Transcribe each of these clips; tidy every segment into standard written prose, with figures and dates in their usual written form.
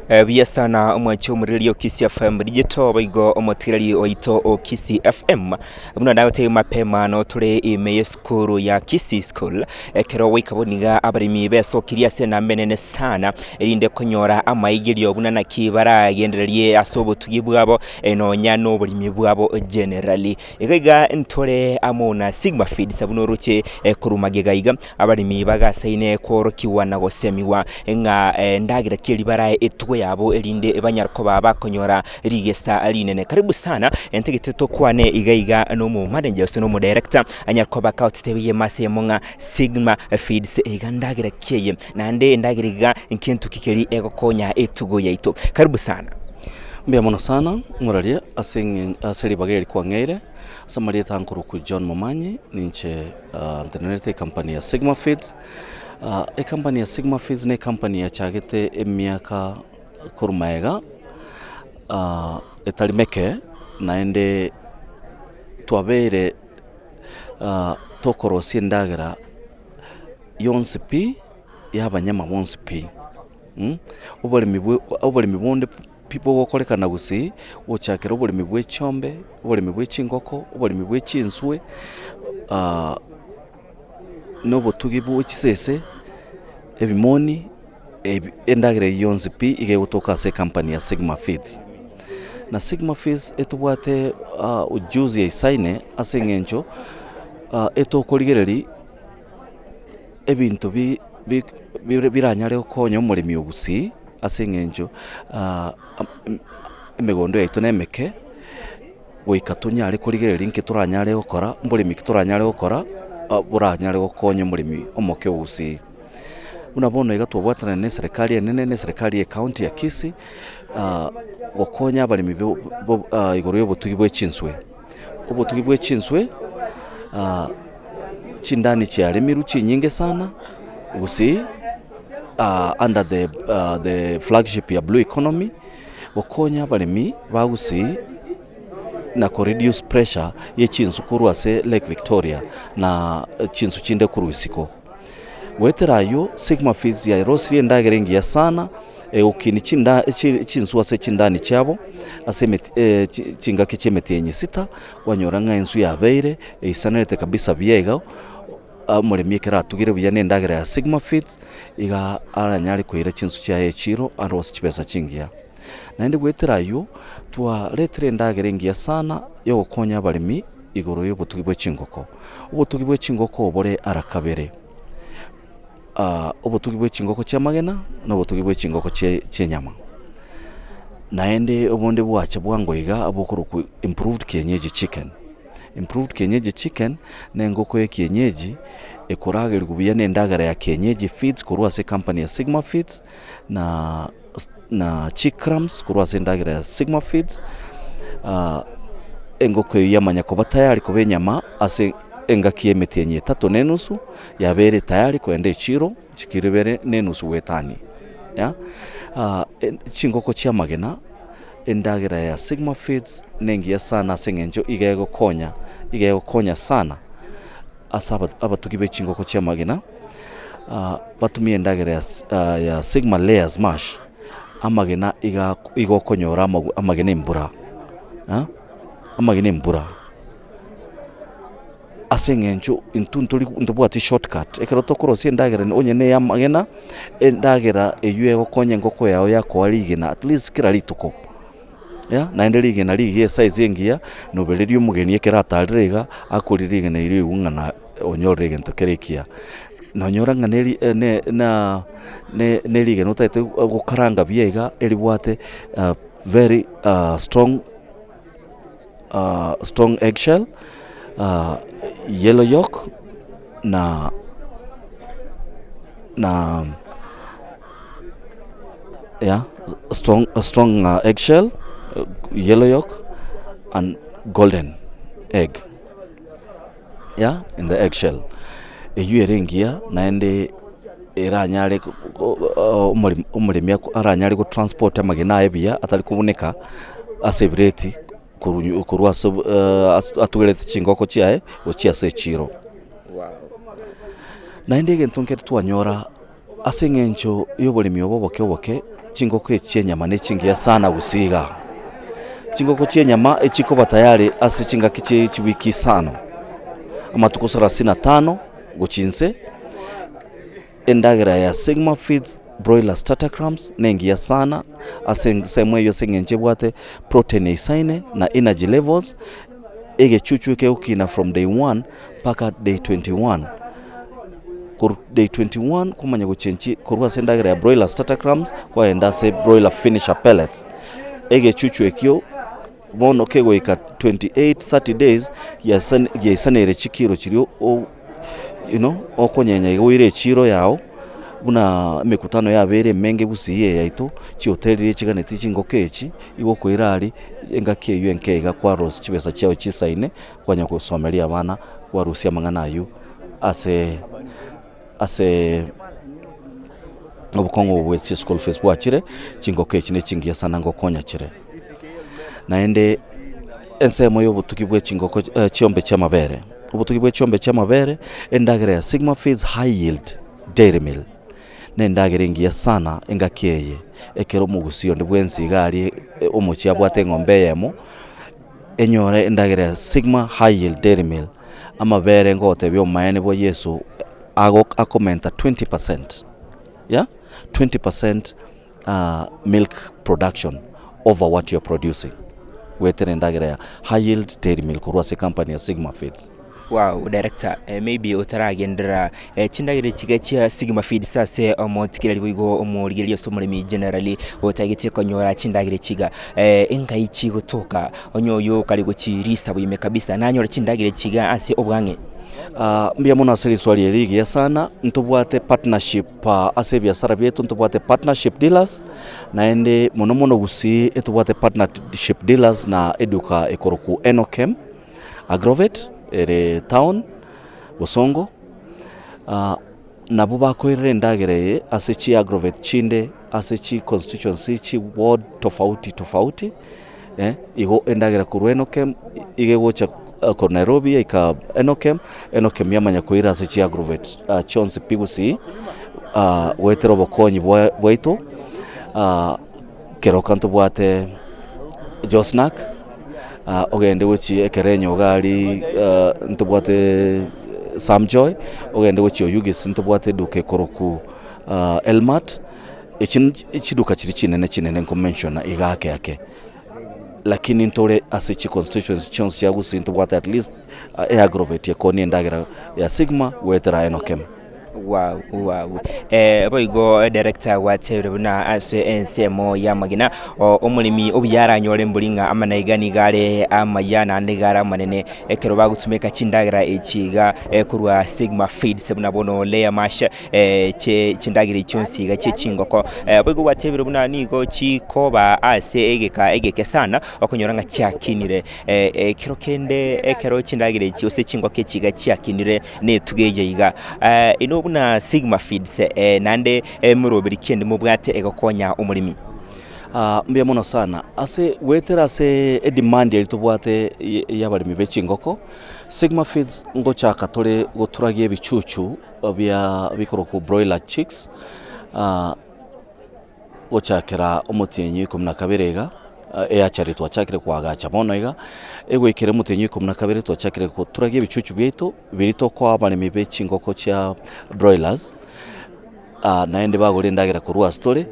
Buya sana omwanchi omoreri o Kisii FM Digital boigo omotigereri oito o Kisii FM. Buna ndagotebia mapema no tore ime y'esukuru ya Kisii School, ekero goika bono iga abaremi besokirie ase enamba enene sana erinde konyora amaigerio buna naki baragendererie ase obotugi bwabo nonya na oboremi bwabo generally. Iga iga ntore amo na Sigma Feeds buna oroche korwa magega iga. Abaremi bagasaine kworokigwa na gosemigwa ng'a endagera ki eria barae etugo yabo erinde banyare koba bakonyora rigesa rinene. Karibu sana, ntagete tokwane iga iga na omomanager gose na omodirector anyare koba akagototebia ime ase eyemo ng'a Sigma Feeds iga ndagera ki eye, naende endagera iga nkento ki keria egokonya etugo yaito. Karibu sana. Mbuya mono sana moraria ase eng'en ase ribaga eri kwang'eire. Ase amarieta nkorokwa John Momanyi, ninche ntenenerete ecompany ya Sigma Feeds. Ecompany ya Sigma Feeds ne ecompany yachagete emiaka korwa magega etari meke, naende twabeire tokorosia endagera yonsi pi, ya abanyama bonsi pi, oboremi bwe oboremi bonde. Pi bogokorekana gose gochakera oboremi bwe chiombe, oboremi bwe chingoko, oboremi bwe chinswe, na obotugi bwe chisese, ebimoni, ebi endagera eyio yonsi pi iga egotoka ase ecompany ya Sigma Feeds. Na Sigma Feeds etobwate ujuzi eisaine ase eng'encho etokorigereria ebinto bi bi biranyare gokonya omoremi o gusii ase eng'encho emegondo yaito na emeke, goika tonyare korigereria nki toranyare gokora, mboremi ki toranyare gokora boranyare gokonya omoremi omoke o gusii. Buna bono iga twabwatanire na eserekari enene na eserekari ya ecounty ya Kisii, gokonya abaremi bo bo igoro ya obotugi bwa echinswe. Obotugi bwa echinswe. Chindani chiaremirwe chinyinge sana gusii under the the flagship ya blue economy, gokonya abaremi ba gusii na ko reduce pressure ye chinsu korwa ase lake Victoria na chinsu chinde korwa isiko. Goetera aywo Sigma Feeds yarosirie endagera engiya sana egokini chinda chi chinsu ase chindani chiabo ase emeti chingaki chi'emetienyi sita. Kwanyora ng'a enswe yabeire eisanerete kabisa buya iga, omoremi ekero atugire buya na endagera ya Sigma Feeds, iga aranyare koira chinsu chiaye echiro arose chibesa chingiya. Naende goetera aywo, twaretire endagera engiya sana yogokonya abaremi igoro ya obotugi bwe chingoko. Obotugi bwe chingoko obore ara kabere, obotugi bwe chingoko chi'amagena, na obotugi bwe chingoko chie chi'enyama. Naende obonde bwacha bwango iga bokorokwa improved kienyeji chicken. Improved kienyeji chicken, na engoko ya kienyeji ekoragerigwa buya na endagera ya kienyeji feeds korwa ase ecompany ya Sigma Feeds, na na chick crumbs korwa ase endagera ya Sigma Feeds, engoko eyio yamanya koba tayari koba enyama ase engaki y'emetienyi etato na enusu, yabeire tayari kogenda echiro chikiro ibere na enusu goetania ya. Chingoko chi'amagena, endagera ya Sigma Feeds nengiya sana ase eng'encho iga egokonya, iga egokonya sana ase aba abatugi be chingoko chi'amagena, batumie endagera ya ya Sigma Layers Mash, amagena iga igo okonyora amagu amagena embura, amagena embura. Ase eng'encho intwe ntori ntobwati shortcut, ekero tokorosia endagera onye na ey'amagena, endagera eywo egokonya engoko yago yakoa rigena at least kera rituko, ya naende rigena rigiya esize engiya, nobereria omogeni ekero atarire iga, akorie rigena erio oigwe ng'a na onyorire egento kere ekiya. Nonyora ng'a neri ne na ne nerigena otagete gokaranga buya iga, eribwate very strong. strong egg shell, yellow yolk, na na yeah strong strong egg shell, yellow yolk and golden egg yeah in the egg shell. Eywo ere engiya naende eranyare omoremi omoremi aranyare go transport amagena aye buya atari kobuneka ase ebireti korwa korwa ase atugerete chingoko chiaye gochia ase echiro. Naende egento nkere twanyora ase eng'encho ya oboremi obo oboke oboke. Chingoko echi chi'enyama nechingiya sana gose igaa. Chingoko chi'enyama echikoba tayari ase chingaki chie chiwiki isano, amatuko sarasini na tano gochia inse, endagera ya Sigma Feeds Broiler Starter Crumbs nengiya sana ase ensemo eywo ase eng'encho ebwate protein eisaine na energy levels, egechuchu ekegokina from day one mpaka day 21. Korwa day 21 kwamanya gochenchi korwa ase endagera ya broiler starter crumbs kwagenda ase broiler finisher pellets. Egechuchu ekio bono kegoika 28, 30 days giasani giaisaneire chikiro chiria o you know okonyenya iga oire echiro yago buna emekutano yabeire emenge gusii eye yaito, chihoteli riria chiganeti chingoko echi, igo okoira aria engaki eywo enke iga kwarosia chibesa chiago chisaine kwanya gosomeria abana kwarusia amang'ana aywo ase ase obokong'u obo bwe chischool fees bwachire, chingoko echi nechingiya sana ngokonya chire. Naende ensemo ya obotugi bwa chingoko chiombe chi'amabere, obotugi bwa chiombe chi'amabere, endagera ya Sigma Feeds High Yield Dairy Meal, na endagera engiya sana engaki eye, ekero omogusii onde bwensi iga aria omochie abwate eng'ombe eyemo, enyore endagera ya Sigma High Yield Dairy Meal, amabere ngogotebia omomaene bwa Yeso ago akomenta 20 percent, yeah, 20% milk production over what you're producing goetera endagera ya High Yield Dairy Meal korwa ase ecompany ya Sigma Feeds. Wow director, maybe otaragenderera chindagera echi iga chia Sigma Feeds ase omotigereri boigo omorigereria ase omoremi generally otagete konyora chindagera echi iga, engai chigotoka onye oyo okare gochirisa boime kabisa nanyore chindagera echi iga ase obwang'e? Mbuya mono ase riswali eri rigiya sana, ntobwate partnership ase ebiasara biaito ntobwate partnership dealers, naende mono mono gusii etobwate partnership dealers na eduka ekorokwa Enokem Agrovet ere town Bosongo, nabwo bakoirera endagera eye ase chiagrovet chinde ase chiconstituency chiward tofauti tofauti, igo endagera korwa Enokem iga egocha korwa Nairobi yaika Enokem, Enokem yamanya koira ase chiagrovet chionsi pi gusii goetera obokonyi bwa bwaito keroka ntobwate Josnack ogende gochia ekerenyo iga aria ntobwate Samjoy, ogende gochia Oyugis ntobwate eduka ekorokwa Elmart, echi chiduka chiria chinene chinene nkomentiona iga ake ake. Lakini ntore ase chiconstituency chionsi chia Gusii ntobwate at least eagrovet ekoonia endagera ya Sigma goetera Enokem. Wow wow boigo director gwatebire buna ase ensemo y'amagena omoremi obuya aranyore mbori ng'a amana iga nigo are amaya naende nigo are amanene ekero bagotumeka chindagera echi iga korwa Sigma Feeds buna bono layer mash chie chindagera echi chionsi iga chie chingoko. Boigo gwatebire buna nigo chikoba ase egeka egeke sana okonyora ng'a chiakinire. Ekero kende ekero chindagera echi gose chingoko echi iga chiakinire na etugo eye iga. Inwe buna Sigma Feeds naende emoroberi ki ende mobwate egokonya omoremi? Mbuya mono sana. Ase goetera ase edemand eria tobwate ya abaremi be chingoko, Sigma Feeds ngochaka tore goturagia ebichuchu bia bikorokwa broiler chicks gochakera omotienyi o ikomi na kabere iga, eachari twachakire koagacha bono iga, egoikera omotienyi o ikomi na kabere twachakire goturagia ebichuchu biaito biria tokoa abaremi be chingoko chia broilers, naende bagora endagera korwa ase tore,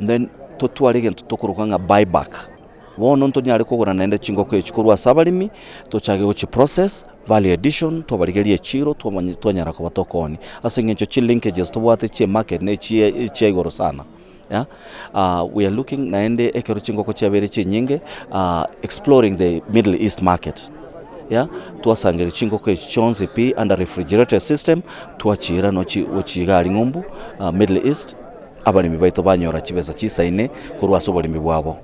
then totware egento tokoroka ng'a buy back. Bono ntonyare kogora naende chingoko echi korwa ase abaremi, tochake gochi process, value addition, twabarigeria echiro, twamanya twanyara koba tokoonia. Ase eng'encho chilinkages tobwate chia emarket na echie chia igoro sana yeah, we are looking naende ekero chingoko chiabeire chinyinge exploring the middle east market yeah, twasangereria chingoko echi chionsi pi under refrigerated system, twachiira nochi gochia iga aria ng'umbu middle east. Abaremi baito banyora chibesa chisaine korwa ase oboremi bwabo.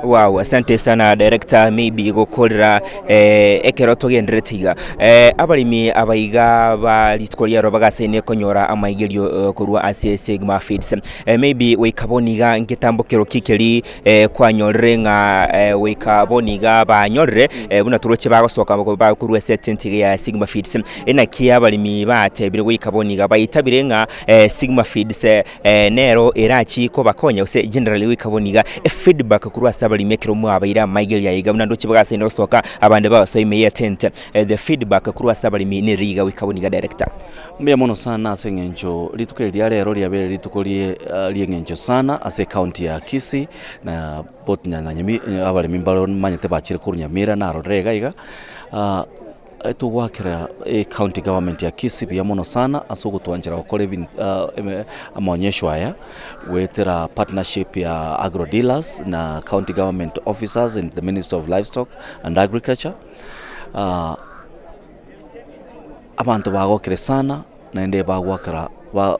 Wow, asante sana director maybe gokorera eh, ekero togendererete iga eh, abaremi aba iga ba rituko riaro bagasaine konyora amaigerio eh, korwa ase Sigma Feeds eh, maybe goika bono iga ngetambo kero ki keri eh, kwanyorire ng'a eh, goika bono iga banyorire eh, buna toroche bagosoka bakorwa ase etent iga ya Sigma Feeds Inaki abaremi batebire goika bono iga baitabire ng'a eh, Sigma Feeds eh, nero erachie kobakonya gose generally goika bono iga efeedback korwa ase abaremi ekero mwabaire amaigerio aye iga buna ndoche bagasaine gosoka abande bagosoa ime ye tent eh, the feedback korwa ase abaremi nere iga goika bono iga director. Mbuya mono sana ase eng'encho rituko eri ria rero riabeire rituko rie ri'eng'encho sana ase ecounty ya Kisii na both na Nyami abaremi mbaro nimanyete bachire korwa Nyamira narorire iga iga. Togoakera ecounty government ya Kisii buya mono sana ase ogotwanchera gokora amaonyesho aya goetera partnership ya agro dealers na county government officers and the ministry of livestock and agriculture. Abanto bagokire sana naende bagoakera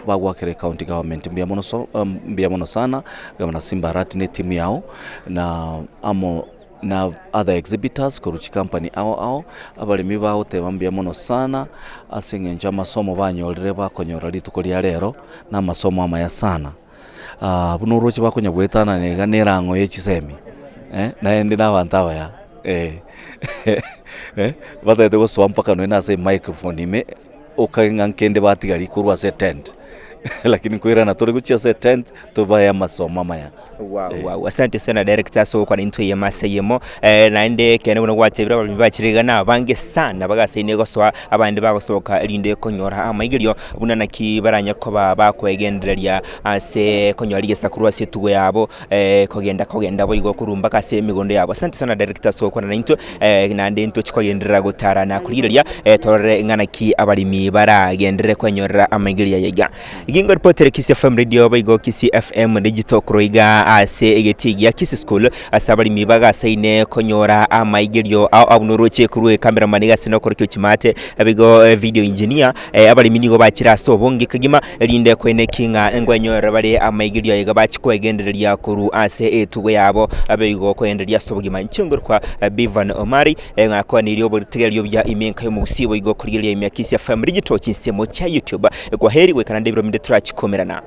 bagoakera ecounty government mbuya mono so mbuya mono sana, Governor Simba Arati na etimu yao na amo na other exhibitors korwa chikampani ao ao, abaremi bagoteba mbuya mono sana ase eng'encho amasomo banyorire bakonyora rituko ria rero, na amasomo amaya sana. Buna oroche bakonya goetanana iga na erang'o ye chisemi, naende na abanto abaya eh, batagete gosoa mpaka nonye na ase emicrophone ime, okage ng'a nkende batigaria korwa ase etent, lakini nkoirana tore gochia ase etent tobae amasomo amaya. Wow, wow. Asante sana director ase ogokwana intwe eyemo ase eyemo eh, naende ekeene buna gwatebire abaremi bachire iga na abange sana bagasaine gosoa abande bagosoka erinde konyora amaigerio buna naki baranye koba bakwegendereria ase konyora rigesa korwa ase etugo yabo eh, kogenda kogenda boigo korwa mpaka ase emegondo yabo. Asante sana director ase ogokwana naintwe eh, naende ntochi kogenderera gotara na korigereria eh, torore ng'a naki abaremi baragenderere kwenyorera amaigerio aya iga. Gingo ripotere Kisii FM Radio boigo Kisii FM Digital korwa iga ase egetii gia Kisii School ase abaremi bagasaine konyora amaigerio ao abuna oroche korwa ecameraman iga ase nokorokia ochimate abigo eh, video engineer eh, abaremi nigo bachire ase obonge kegima erinde koeneki ng'a nkwenyorera bare amaigerio aye iga bachi kwegendereria korwa ase etugo yabo abe igo koendereria ase obogima. Inche ngorokwa eh, Bevan Omari eh, ng'akwaneire obotegereria obuya ime enka y'omogusii boigo korigereria ime ya Kisii FM Digital chinsemo chia YouTube. Kwaheri goika naende ebiro binde turachikomerana.